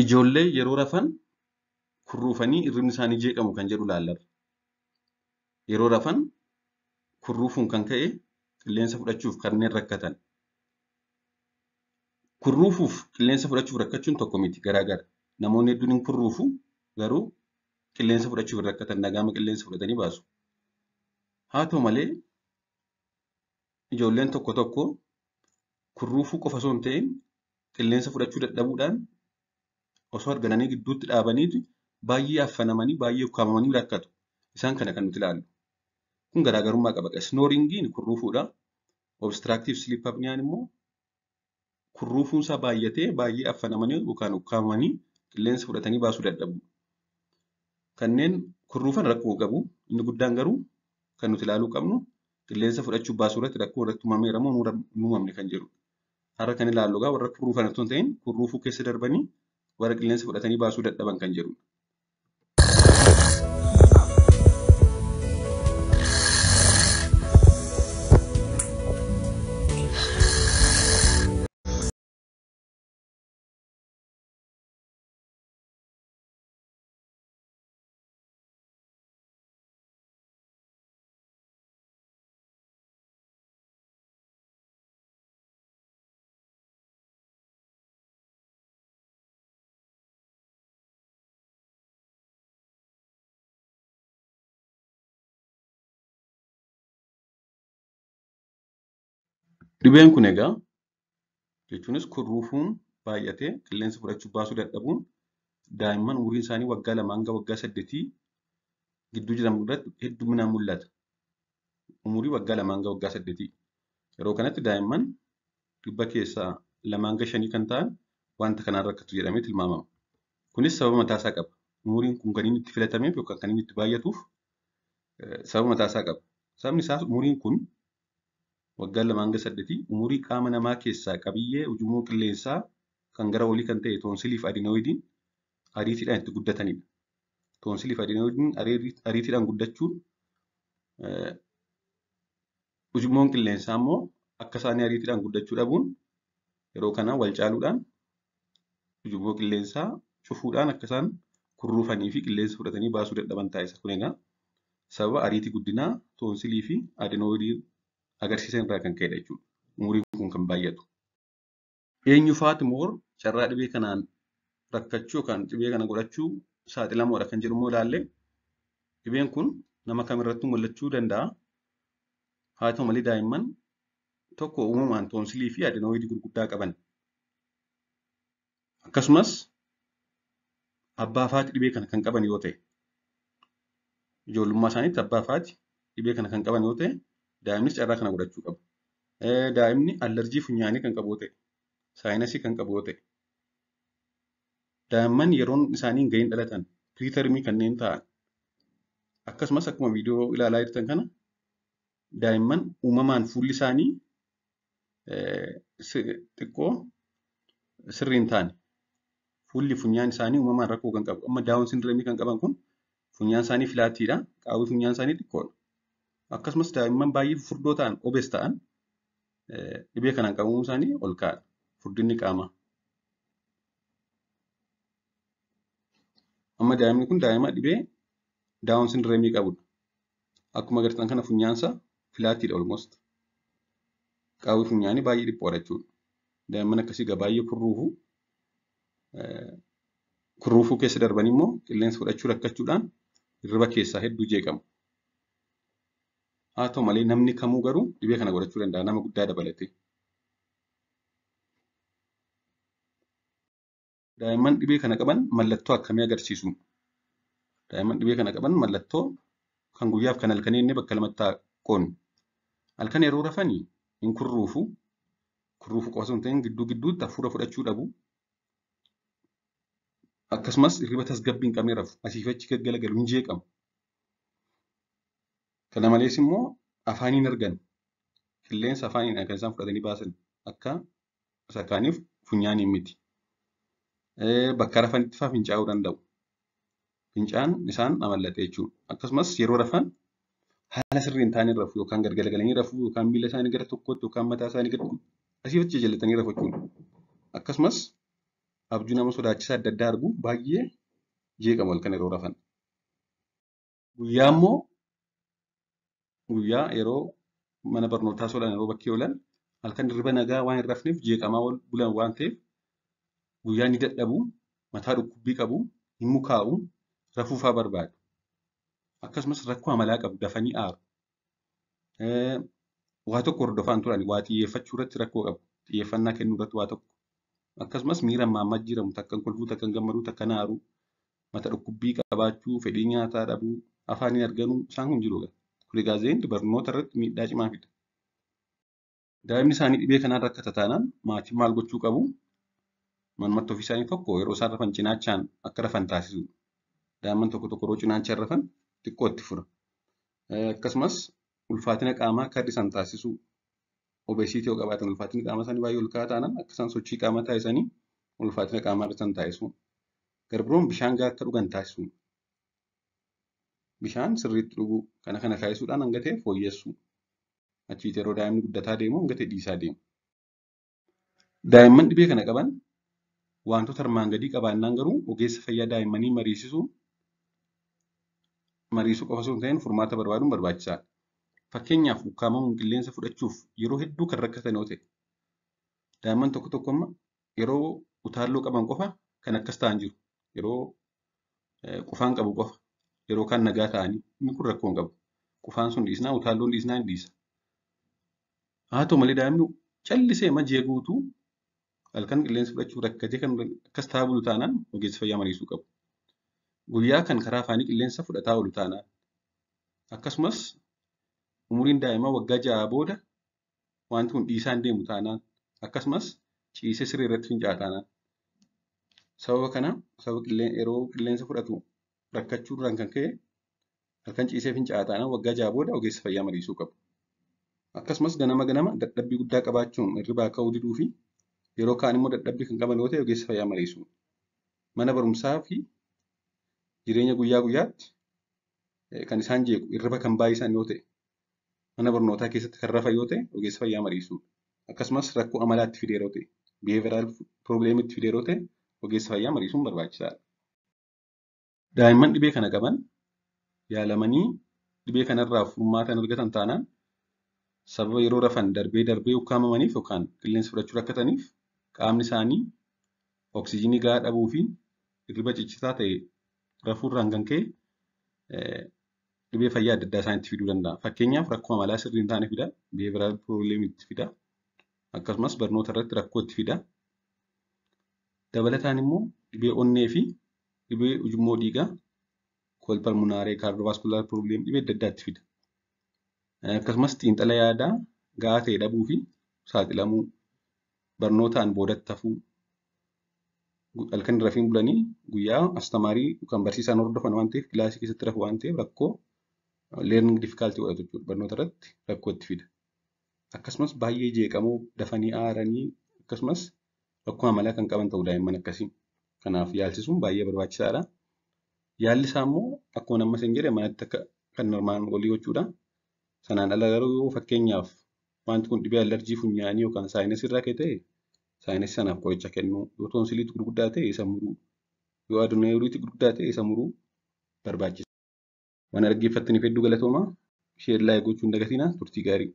Ijoollee yeroo rafan kurruufanii hirribni isaanii jeeqamu kan jedhu ilaallarra. Yeroo rafan kurruufuun kan ka'e qilleensa fudhachuuf kanneen rakkatan. Kurruufuuf qilleensa fudhachuuf rakkachuun tokko miti garaagara. Namoonni hedduun hin kurruufu garuu qilleensa fudhachuuf hin rakkatan nagaama qilleensa fudhatanii baasu. Haa ta'u malee ijoolleen tokko tokko kurruufuu qofa osoo hin ta'in qilleensa fudhachuu dadhabuudhaan osoo argananii gidduutti dhaabaniitu baay'ee affanamanii baay'ee ukkaamamanii rakkatu. Isaan kana kan nuti ilaallu. Kun garaagarummaa qaba. Snooringiin kurruufuudha. Obstructive sleep apneaan immoo kurruufuun isaa baay'atee baay'ee affanamanii yookaan ukkaamamanii qilleensa fudhatanii baasuu dadhabu. Kanneen kurruufan rakkoo qabu. Inni guddaan garuu kan nuti ilaaluu qabnu qilleensa fudhachuu baasuu irratti rakkoo irratti uumameera moo hin uumamne kan jedhudha. Har'a kan ilaallu egaa warra kurruufan otoo hin ta'in kurruufuu keessa darbanii warra qilleensa fudhatanii baasuu dadhaban kan jedhudha. Dhibeen kun egaa jechuunis kurruufuun baay'atee qilleensa fudhachuu baasuu dadhabuun daa'imman umuriin isaanii waggaa 2 hanga waggaa 8 gidduu jiran irratti hedduminaan mul'ata. Umurii waggaa 2 hanga waggaa 8. Yeroo kanatti daa'imman 2% hanga 5% kan ta'an wanta kanaan rakkatu jedhamee tilmaamama. Kunis sababa mataasaa qaba. Umuriin kun kan inni itti filatameef yookaan kan inni itti baay'atuuf sababa mataasaa qaba. Sababni isaas umuriin kun waggaa 2 hanga 8 umurii qaama namaa keessaa qabiyyee ujummoo qilleensaa kan gara olii kan ta'e toonsilii fi adenoidiin ariitiidhaan itti guddatanidha. Toonsilii fi adenoidiin ariitiidhaan guddachuun ujummoon qilleensaa immoo akka isaanii ariitiidhaan guddachuu dhabuun yeroo kana wal caaluudhaan ujummoo qilleensaa cufuudhaan akka isaan kurruufanii fi qilleensa fudhatanii baasuu dadhaban taasisa. Kun egaa sababa ariitii guddinaa toonsilii fi adenoidii agarsiisan irraa kan ka'edha jechuudha. Umuriin kun kan baay'atu. Eenyu faati moor carraa dhibee kanaan rakkachuu yookaan dhibee kana godhachuu saaxilamoodha kan jedhu immoo ilaalle dhibeen kun nama kamirrattuu mul'achuu danda'a. Haa ta'u malee daa'imman tokko uumamaan toonsilii fi adenoidii gurguddaa qaban. Akkasumas abbaa faati dhibee kana kan qaban yoo ta'e ijoollummaa isaaniitti abbaa faati dhibee kana kan qaban yoo ta'e daa'imnis carraa kana godhachuu qaba. Daa'imni allerjii funyaanii kan qabu yoo ta'e, saayinasii kan qabu yoo ta'e, daa'imman yeroon isaanii hin gahin dhalatan piriitermii kanneen ta'an akkasumas akkuma viidiyoo ilaalaa jirtan kana daa'imman uumamaan fuulli isaanii xiqqoo sirrii hin taane fuulli funyaan isaanii uumamaan rakkoo kan qabu. Amma daawun sindireemii kan qaban kun funyaan isaanii filaatiidha. Qaawwi funyaan isaanii xiqqoodha. Akkasumas daa'imman baay'ee furdoo ta'an obees ta'an dhibee kanaan qabamuun isaanii ol ka'aadha. Furdinni qaamaa. Amma daa'imni kun daa'ima dhibee daawun sindireemii qabudha. Akkuma agartan kana funyaansa filaatiidha almost. Qaawwi funyaanii baay'ee dhiphoodha jechuudha. Daa'imman akkasii egaa baay'ee kurruufuu keessa darbanii immoo qilleensa fudhachuu rakkachuudhaan hirriba keessaa hedduu jeeqamu. Haa ta'u malee namni kamuu garuu dhibee kana godhachuu danda'a nama guddaa dabalatee. Daa'imman dhibee kana qaban mallattoo akkamii agarsiisu? Daa'imman dhibee kana qaban mallattoo kan guyyaaf kan halkanii inni bakka lamatti qoodnu. Halkan yeroo rafanii hin kurruufu. Kurruufuu qofa osoo hin ta'in gidduu gidduutti hafuura fudhachuu dhabu. Akkasumas hirriba tasgabbii hin qabne rafu. Asii fi achi gaggalagalu hin jeeqamu. Kana malees immoo afaaniin argan. Qilleensa afaaniin kan isaan fudhatanii baasan akka sakaaniif funyaaniin miti. Bakka rafanitti fa'aa fincaa'uu danda'u. Fincaan isaan amallate jechuudha. Akkasumas yeroo rafan haala sirrii hin taane rafu yookaan gargaragalanii rafu yookaan miila isaanii gara tokkootti yookaan mataa isaanii gara asii achi jallatanii rafu jechuudha. Akkasumas Abjuu nama sodaachisaa adda addaa argu, baay'ee jeeqamu halkan yeroo rafan. Guyyaa immoo guyyaa yeroo mana barnootaa oolan, yeroo bakkee oolan halkan hirriba nagaa waan hin rafneef jeeqamaa bulan waan ta'eef guyyaa ni dadhabu, mataa dhukkubbii qabu, hin mukaa'u, rafuufaa barbaadu. Akkasumas rakkoo amalaa qabu, dafanii aaru. Waa tokko hordofaa hin turan, waa xiyyeeffachuu irratti rakkoo qabu, xiyyeeffannaa kennuu irratti waa tokko. Akkasumas miira ammaa jijjiiramu, takka hin kolfuu, takka hin gammaduu, takka hin aaruu, mata dhukkubbii qabaachuu, fedhii nyaataa dhabuu, afaan hin arganuu, isaan kun jiru. Kun egaa zeendi barnoota irratti miidhaa cimaa fida. Daa'imni isaanii dhibee kanaan rakkata taanaan maatiin maal gochuu qabu? Manumatti ofii isaanii tokko yeroo isaan rafan cinaachaan akka rafan taasisuu. Daa'imman tokko tokko yeroo cinaachaan rafan xiqqoo itti fura. Akkasumas ulfaatina qaamaa akka hir'isan taasisuu. Obesiitii yoo qabaatan ulfaatinni qaama isaanii baay'ee ol ka'aa taanaan akka isaan sochii qaamaa taasisanii ulfaatina qaamaa hir'isan taasisuu. Garbiroon bishaan gahaa akka dhugan taasisuu. Bishaan sirriitti dhuguu kana kana taasisuudhaan hanga ta'e fooyyessuu. Achitti yeroo daa'imni guddataa deemu hanga ta'e dhiisaa deemu. Daa'imman dhibee kana qaban wantoota armaan gadii qabaannaan garuu ogeessa fayyaa daa'immanii mariisisuu qofa osoo hin ta'in furmaata barbaaduun barbaachisaadha. Fakkeenyaaf ukkaamamuun qilleensa fudhachuuf yeroo hedduu kan rakkatan yoo ta'e, daa'imman tokko tokko amma yeroo utaalloo qaban qofa kan akkas ta'an jiru. Yeroo qufaan qabu qofa, yeroo kaan nagaa ta'anii inni kun rakkoo hin qabu. Qufaan sun dhiisnaa, utaalloon dhiisnaa hin dhiisa. Haa ta'u malee daa'imni callisee ji'a guutuu halkan qilleensa fudhachuuf rakkatee kan akkas ta'aa bulu taanaan ogeessa fayyaa mariisuu qabu. Guyyaa kan karaa afaanii qilleensa fudhataa oolu taanaan, akkasumas umuriin daa'imaa waggaa 6 booda wanti kun dhiisaa hin deemu taanaan, akkasumas ciisee siree irratti fincaa'a taanaan. Sababa kana sababa yeroo qilleensa fudhatu rakkachuurraan kan ka'e halkan ciisee fincaa'a taanaan waggaa 6 booda ogeessa fayyaa mariisuu qabu. Akkasumas ganama ganama dadhabbii guddaa qabaachuun hirribaa ka'uu diduu fi yeroo kaan immoo dadhabbii kan qaban yoo ta'e ogeessa fayyaa mariisuu. Mana barumsaa fi jireenya guyyaa guyyaatti kan isaan jeequ hirriba kan baay'isan yoo ta'e, mana barnootaa keessatti kan rafan yoo ta'e ogeessa fayyaa mariisuu. Akkasumas rakkoo amalaa itti fidee yeroo ta'e, behavioral problem itti fidee yeroo ta'e ogeessa fayyaa mariisuun barbaachisaadha. Daa'imman dhibee kana qaban yaalamanii dhibee kanarraa furmaata hin argatan taanaan sababa yeroo rafan darbee darbee ukkaamamaniif yookaan qilleensa fudhachuu rakkataniif qaamni isaanii oksijiinii gahaa dhabuu fi hirriba ciccitaa ta'e rafuurraan kan ka'e dhibee fayyaa adda addaa isaanitti fiduu danda'a. Fakkeenyaaf rakkoo amalaa sirrii hin taane fida, behavioral problem itti fida, akkasumas barnoota irratti rakkoo itti fida. Dabalataan immoo dhibee onnee fi dhibee ujummoo dhiigaa, pulmonary cardiovascular problem dhibee adda addaa itti fida. Akkasumas xiinxala yaadaa gahaa ta'e dhabuu fi saaxilamuu, barnootaan boodatti hafuu, halkan rafiin bulanii guyyaa astamaarii yookaan barsiisaan hordofan waan ta'eef kilaasii keessatti rafu waan ta'eef rakkoo learning difficulty godhatu jechuudha. Barnoota irratti rakkoo itti fida. Akkasumas baay'ee jeeqamoo, dafanii aaranii, akkasumas rakkoo amalaa kan qaban ta'uu daa'imman akkasii. Kanaaf yaalchisuun baay'ee barbaachisaadha. Yaalli isaa immoo akkuma amma isin jedhe manatti akka kan armaan olii gochuudha. Sanaan ala garuu yoo fakkeenyaaf wanti kun dhibee allerjii funyaanii yookaan saayinasii irraa ka'e ta'e saayinasii sanaaf qoricha kennuu, yoo toonsiliitti gurguddaa ta'e isa muruu, yoo aduneeriitti gurguddaa ta'e isa muruu barbaachisa. Waan dhaggeeffattaniif hedduu galatoomaa. Share like gochuu hin dagatinaa. Turtii gaarii.